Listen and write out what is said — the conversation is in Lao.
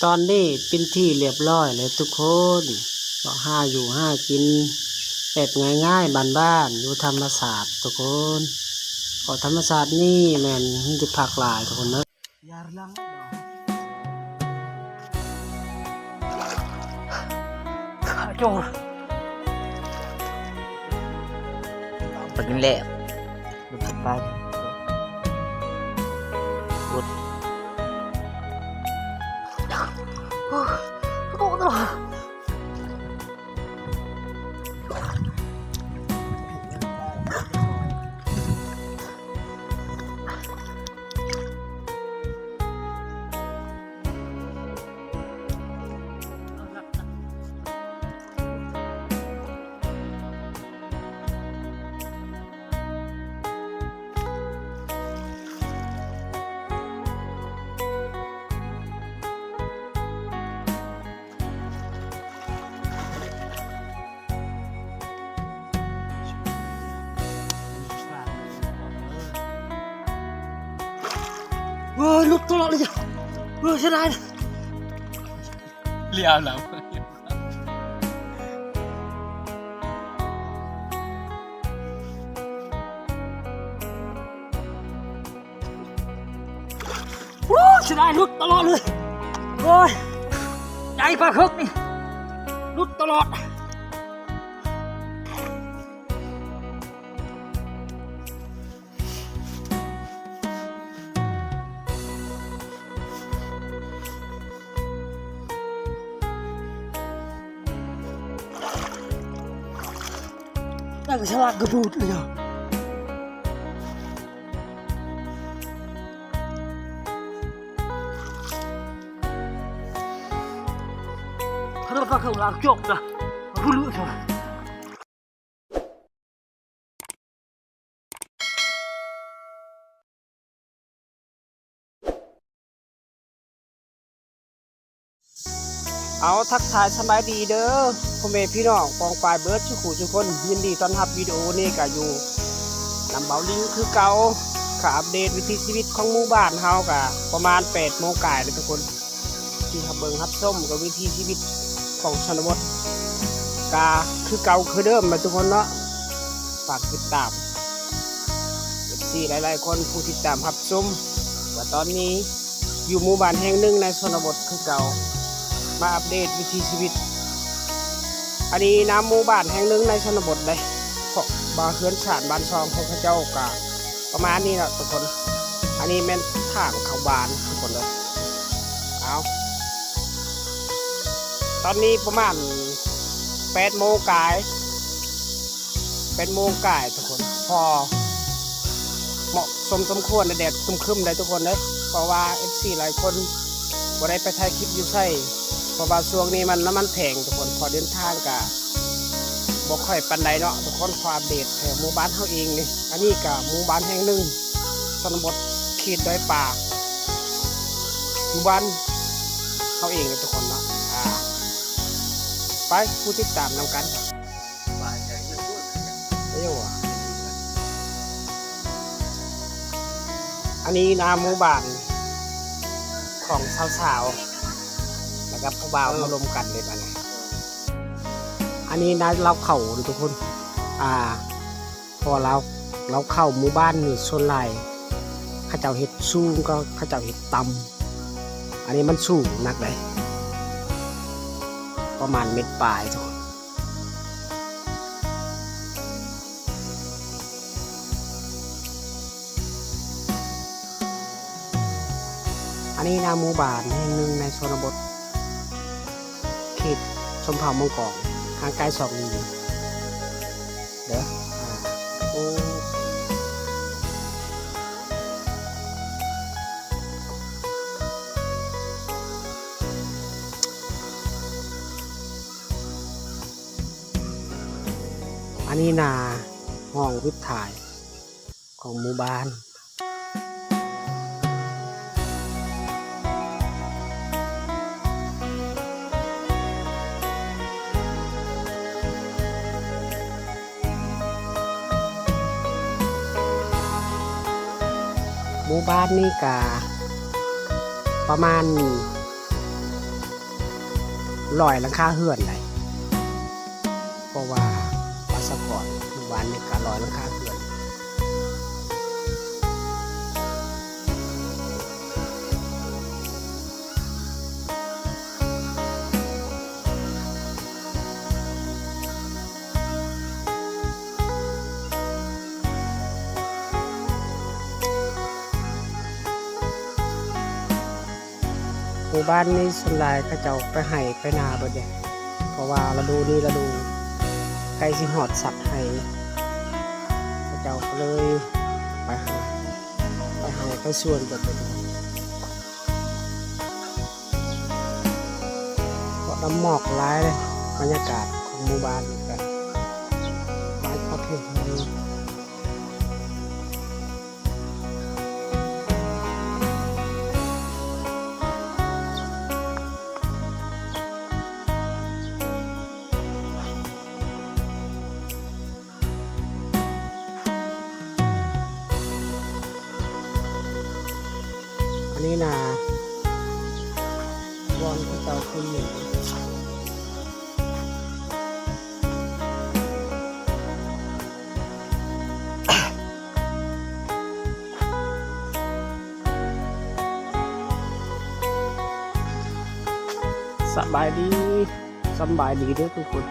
ຕອນນີ້ເປັນທີ່ລຽບລ້ອຍແລ້ວທຸກຄົນ, ເພາະຫາຢູ່ຫາກິນແບບງ່າຍໆ ບ້ານໆ ຢູ່ທຳມະຊາດທຸກຄົນ. ເພາະທຳມະຊາດນີ້ແມ່ນມີທີ່ພັກຫຼາຍທຸກຄົນເດີ. ປາກິນແລ້ວ ຫຼຸດໄປ ຫຼຸດ ໂອ້ ໂອ້. ໂອ້ຍ ຫຼຸດຕະຫຼອດເລີຍ ໂອ້ຍ ເສຍດາຍ ລຽວແລ້ວ. ໂອ້ຍ ເສຍດາຍ ຫຼຸດຕະຫຼອດເລີຍ ໂອ້ຍ ໃຫຍ່ປາເພິກນີ້ ຫຼຸດຕະຫຼອດ. ຕັ້ງສະຫຼາກກະບູດເລີຍ ຂະໜາດວ່າເຂົາລາກຈົກນະ ຜູ້ລຸຊະ. ເອົາ ທັກທາຍສະບາຍດີເດີ ພໍ່ແມ່ພີ່ນ້ອງປ້ອງປາຍເບິດສູ່ຜູ້ສູ່ຄົນ, ຍິນດີຕ້ອນຮັບ. ວິດີໂອນີ້ກະຢູ່ນຳເບົາລິງຄືເກົ່າ, ກະອັບເດດວິຖີຊີວິດຂອງໝູ່ບ້ານເຮົາ ກະປະມານແປດໂມງກາຍເລີຍທຸກຄົນ. ທີ່ຮັບເບິ່ງຮັບຊົມກັບວິຖີຊີວິດຂອງຊົນນະບົດ ກະຄືເກົ່າຄືເດີມແຫຼະທຸກຄົນເນາະ. ຝາກຕິດຕາມ ເອັຟຊີ ຫຼາຍໆຄົນ ຜູ້ຕິດຕາມຮັບຊົມ ວ່າຕອນນີ້ຢູ່ໝູ່ບ້ານແຫ່ງໜຶ່ງໃນຊົນນະບົດຄືເກົ່າ ມາອັບເດດວິຖີຊີວິດ. ອັນນີ້ນາມໝູ່ບ້ານແຫ່ງໜຶ່ງໃນຊົນນະບົດເດ້ ເພາະວ່າເຮືອນຊານບ້ານຊ່ອງຂອງເຂົາເຈົ້າກະ ປະມານນີ້ເນາະທຸກຄົນ. ອັນນີ້ແມ່ນທາງເຂົ້າບ້ານທຸກຄົນເດີ. ເອົາ ຕອນນີ້ປະມານແປດໂມງກາຍ ແປດໂມງກາຍທຸກຄົນ ພໍເໝາະສົມສົມຄວນ ແດດຄຶ້ມໆໄດ໋ທຸກຄົນເດີ. ເພາະວ່າ ເອັຟຊີ ຫຼາຍຄົນບໍ່ໄດ້ໄປຖ່າຍຄລິບຢູ່ໃສ ເພາະວ່າຊ່ວງນີ້ມັນ ນ້ຳມັນແພງທຸກຄົນ ຂໍເດີນທາງກະ ບໍ່ຄ່ອຍປານໃດເນາະທຸກຄົນ. ຂໍອັບເດດແຖວໝູ່ບ້ານເຮົາເອງເດ້. ອັນນີ້ກະໝູ່ບ້ານແຫ່ງໜຶ່ງ ຊົນນະບົດ ເຂດດອຍປາ ໝູ່ບ້ານເຮົາເອງເດ້ທຸກຄົນເນາະ. ອ່າ ໄປ ຜູ້ຕິດຕາມນຳກັນ. ອັນນີ້ນາໝູ່ບ້ານຂອງສາວໆ ແລ້ວກະຜູ້ບ່າວມາລົມກັນເດ້ບັດນີ້. ອັນນີ້ນາເລົາເຂົ້າເດ້ທຸກຄົນ ອ່າ ເພາະວ່າເລົາ ເລົາເຂົ້າໝູ່ບ້ານນີ້ສ່ວນຫຼາຍເຂົາເຈົ້າເຮັດສູງ ກໍເຂົາເຈົ້າເຮັດຕ່ຳ. ອັນນີ້ມັນສູງໜັກເດ້ ປະມານເມັດປາຍທຸກຄົນ. ອັນນີ້ນາໝູ່ບ້ານແຫ່ງໜຶ່ງໃນຊົນນະບົດ ເຂດຊົນເຜົ່າມັງກອງ ຫ່າງໄກສອກຫຼີເດີ. ອ່າ ໂອ້ ອັນນີ້ນາຫ້ອງສຸດທ້າຍຂອງໝູ່ບ້ານ. ໝູ່ບ້ານນີ້ກະປະມານ ຮ້ອຍຫຼັງຄາເຮືອນໄດ໋ ເພາະວ່າປະຊາກອນໝູ່ບ້ານນີ້ກະຮ້ອຍຫຼັງຄາເຮືອນ. ໝູ່ບ້ານນີ້ສ່ວນຫຼາຍເຂົາເຈົ້າໄປໄຮ່ໄປນາເບິດເດ້ ເພາະວ່າລະດູນີ້ລະດູໃກ້ຊິຮອດສັກໄຮ່ ເຂົາເຈົ້າກໍເລີຍໄປໄຮ່ ໄປໄຮ່ໄປສວນເບິດເດ້ ເພາະນ້ຳໝອກຫຼາຍເດ້. ບັນຍາກາດຂອງໝູ່ບ້ານນີ້ກະຫຼາຍປະເພດ. ອັນນີ້ນາ ບ່ອນເຂົາເຈົ້າຂຶ້ນ. ສະບາຍດີ ສຳບາຍດີເດີທຸກຄົນ.